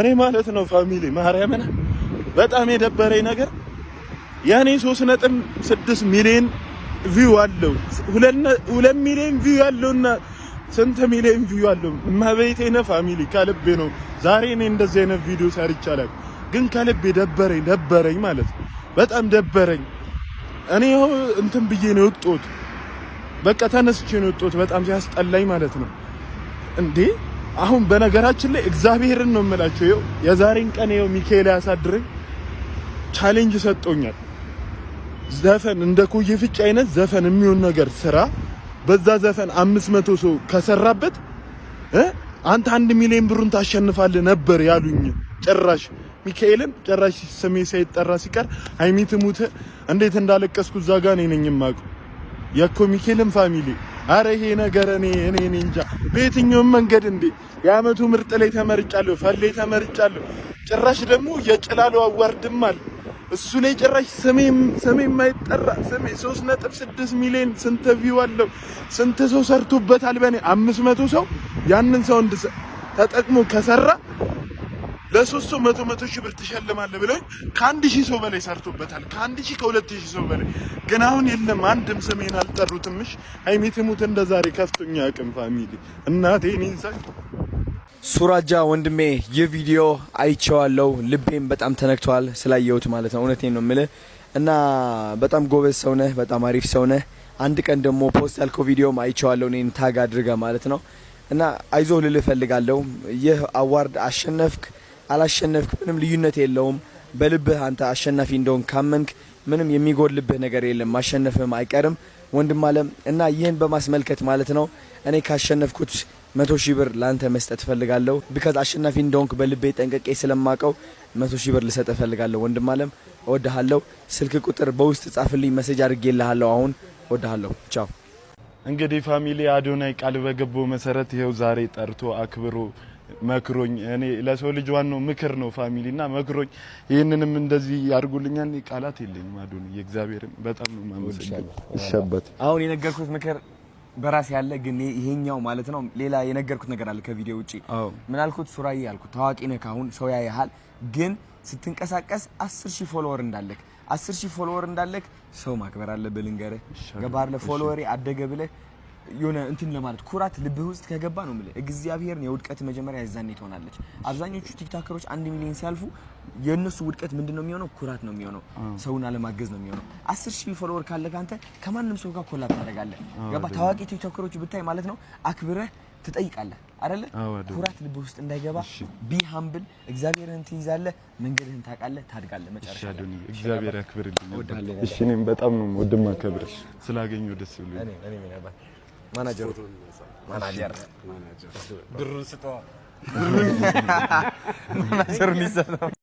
እኔ ማለት ነው family፣ ማርያምን በጣም የደበረኝ ነገር የእኔ 3.6 ሚሊዮን view አለው። 2 ሚሊዮን view ያለውና ስንት ሚሊዮን view አለው? እመቤቴ ነው family፣ ከልቤ ነው። ዛሬ እኔ እንደዚህ አይነት ቪዲዮ ሰርቼ አላውቅም፣ ግን ከልቤ ደበረኝ፣ ደበረኝ ማለት ነው። በጣም ደበረኝ። እኔ ይኸው እንትን ብዬ ነው የወጣሁት። በቃ ተነስቼ ነው የወጣሁት። በጣም ሲያስጠላኝ ማለት ነው። እንዴ፣ አሁን በነገራችን ላይ እግዚአብሔርን ነው የምላቸው። ይኸው የዛሬን ቀን ይኸው ሚካኤል ያሳድረኝ፣ challenge ሰጥቶኛል። ዘፈን እንደ ኮዬ ፍጭ አይነት ዘፈን የሚሆን ነገር ስራ፣ በዛ ዘፈን 500 ሰው ከሰራበት አንተ 1 ሚሊዮን ብሩን ታሸንፋለህ ነበር ያሉኝ። ጭራሽ ሚካኤልን ጭራሽ ስሜ ሳይጠራ ሲቀር ሀይሚ ትሙት እንዴት እንዳለቀስኩ እዛ ጋ እኔ ነኝ የማውቀው። የኮ ሚካኤልን family፣ አረ ይሄ ነገር እኔ እንጃ በየትኛውም መንገድ። እንዴ፣ የአመቱ ምርጥ ላይ ተመርጫለሁ፣ ፈሌ ተመርጫለሁ። ጭራሽ ደግሞ የጭላሎ award ም አለ፣ እሱ ላይ ጭራሽ ስሜ የማይጠራ፣ ስሜ 3.6 ሚሊዮን ስንት view አለው? ስንት ሰው ሰርቶበታል? በእኔ 500 ሰው ያንን ሰው ተጠቅሞ ከሰራ ለሶስት ሰው 100 100 ሺህ ብር ትሸልማለህ ብለውኝ ከ1,000 ሰው በላይ ሰርቶበታል። ከ1,000 ከ2,000 ሰው በላይ። ግን አሁን የለም፣ አንድም ስሜን አልጠሩትም። እሺ ሀይሚ ትሙት እንደ ዛሬ ከፍቶኛ አቅም family፣ እናቴ እኔን ሱራጃ ወንድሜ፣ ይህ ቪዲዮ አይቼዋለሁ። ልቤም በጣም ተነክቷል ስላየሁት ማለት ነው። እውነቴን ነው የምልህ እና በጣም ጎበዝ ሰው ነህ፣ በጣም አሪፍ ሰው ነህ። አንድ ቀን ደግሞ post ያልከው ቪዲዮም አይቼዋለሁ እኔን tag አድርገህ ማለት ነው። እና አይዞህ ልልህ እፈልጋለሁ። ይህ award አሸነፍክ አላሸነፍክ ምንም ልዩነት የለውም። በልብህ አንተ አሸናፊ እንደሆንክ ካመንክ ምንም የሚጎድልብህ ነገር የለም። ማሸነፍህም አይቀርም ወንድም አለም። እና ይህን በማስመልከት ማለት ነው እኔ ካሸነፍኩት 100,000 ብር ለአንተ መስጠት እፈልጋለሁ። Because አሸናፊ እንደሆንክ በልቤ ጠንቅቄ ስለማቀው 100,000 ብር ልሰጥ እፈልጋለሁ። ወንድም አለም፣ እወድሃለሁ። ስልክ ቁጥር በውስጥ ጻፍልኝ፣ message አድርጌልሃለሁ። አሁን እወድሃለሁ። ቻው። እንግዲህ family፣ አዶናይ ቃል በገባው መሰረት ይኸው ዛሬ ጠርቶ አክብሮ መክሮኝ፣ እኔ ለሰው ልጅ ዋናው ምክር ነው family፣ እና መክሮኝ ይህንንም እንደዚህ ያድርጉልኛል። ቃላት የለኝም። አዶናይ የእግዚአብሔርን በጣም ነው የማመሰግነው። ይሸበት። አሁን የነገርኩት ምክር በራሴ ያለ ግን ይሄኛው ማለት ነው። ሌላ የነገርኩት ነገር አለ ከቪዲዮ ውጪ። ምን አልኩት? ሱራዬ አልኩት፣ ታዋቂ ነህ፣ ካሁን ሰው ያይሃል፣ ግን ስትንቀሳቀስ 10,000 follower እንዳለክ 10,000 follower እንዳለክ ሰው ማክበር አለብህ። ልንገርህ፣ ገባህ አይደለ? Follower ኤ አደገ ብለህ የሆነ እንትን ለማለት ኩራት ልብህ ውስጥ ከገባ ነው የምልህ፣ እግዚአብሔርን የውድቀት መጀመሪያ ያዛኔ ትሆናለች። አብዛኞቹ ቲክቶከሮች 1 ሚሊዮን ሲያልፉ የእነሱ ውድቀት ምንድን ነው የሚሆነው? ኩራት ነው የሚሆነው። ሰውን አለማገዝ ነው የሚሆነው። 10,000 follower ካለ ከአንተ ከማንም ሰው ጋር collab ታደርጋለህ። ገባ? ታዋቂ ቲክቶከሮች ብታይ ማለት ነው አክብረህ ትጠይቃለህ አይደለ? ኩራት ልብህ ውስጥ እንዳይገባ be humble። እግዚአብሔርህን ትይዛለህ፣ መንገድህን ታውቃለህ፣ ታድጋለህ። መጨረሻ ላይ እግዚአብሔር ያክብርልኝ። እሺ፣ እኔም በጣም ነው ወድማ ከብርሽ ስላገኘሁ ደስ ብሎኛል። ማናጀሩ ማናጀር ብሩን ስጠዋ። ማናጀሩን ይዘህ ነው።